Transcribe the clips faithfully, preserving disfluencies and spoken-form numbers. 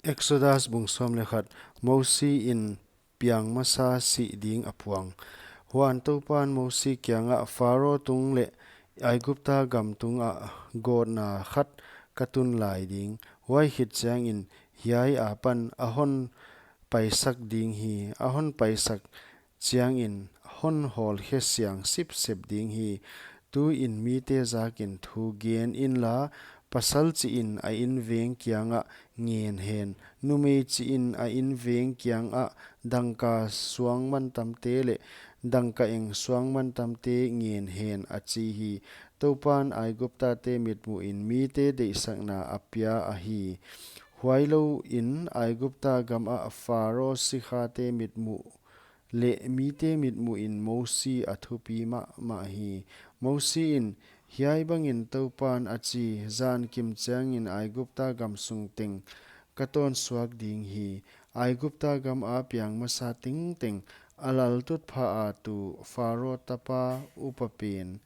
Exodus bung sawm leh khat. Mosi in piang masa sih ding a puang. Huan Toupan Mosi kiangah, Pharo tung leh Aigupta gam tungah gawtna khat ka tun lai ding. Huai khit chiangin hiai apan a hon paisak ding hi. A hon paisak chiangin hon hawlkhe siang sipsep ding hi. Tuin mite zakin thu gen inla, pasal chihin a inveng kiangah ngen hen, numei chihin a inveng kiangah dangka suang mantamte leh dangka eng suang mantamte ngen hen, a chi hi. Toupan Aiguptate mitmuhin mite deihsakna a pia ahi. Huailouin Aigupta gamah Pharo sikhate mitmuh leh mite mitmuhin Mosi a thupi mahmah hi. Mosi in, Hiai bangin Toupan a chi, Zan kim chiangin Aigupta gam sung teng ka tawnsuak ding hi. Aigupta gama piang masa tengteng, a laltutpha a tu Pharo tapa upa pen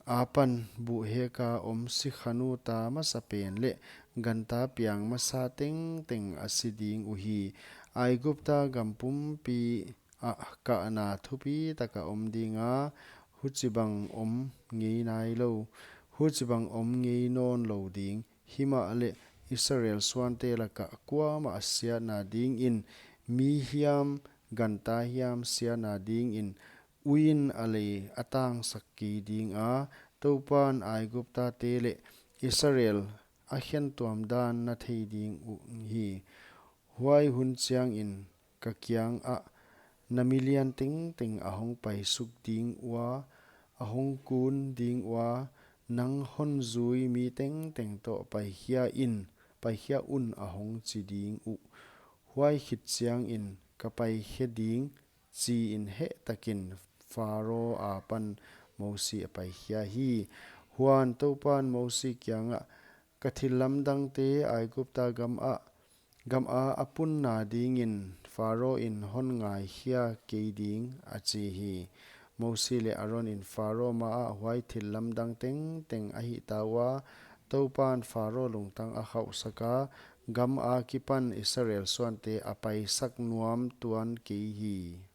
apan buhheka om sikhanu ta masa pen leh ganta piang masa tengteng a si ding uhi. Aigupta gam pumpi ah kahna thupi taka om dinga, huchibang om ngei nailou, huchibang om ngei nawnlou ding. Himahleh Israel suante laka kuamah siatna dingin, mi hiam ganta hiam siatna dingin, uin a lei a tangsak kei dinga, Toupan Aiguptate leh Israel a khentuam dan na thei ding uhi. Huai hun chiangin ka kiangah, Na milian tengteng a hong paisuk ding ua, a hong kun ding ua, nang hon zui mi tengteng toh paikhia in, paikhia un, a hong chi ding uh. Huai khit chiangin ka paikhe ding, chiin hehtakin Pharo apan Mosi a paikhia hi. Huan Toupan Mosi kiangah, Ka thillamdangte Aigupta gama, gama a punna dingin Pharo in hon ngaikhia kei ding, a chi hi. Mosi leh Aron in Pharo maah huai thillamdang tengteng a hihta ua, Toupan Pharo lungtang a khauhsaka, gam akipan Israel suante a paisak nuam tuan kei hi.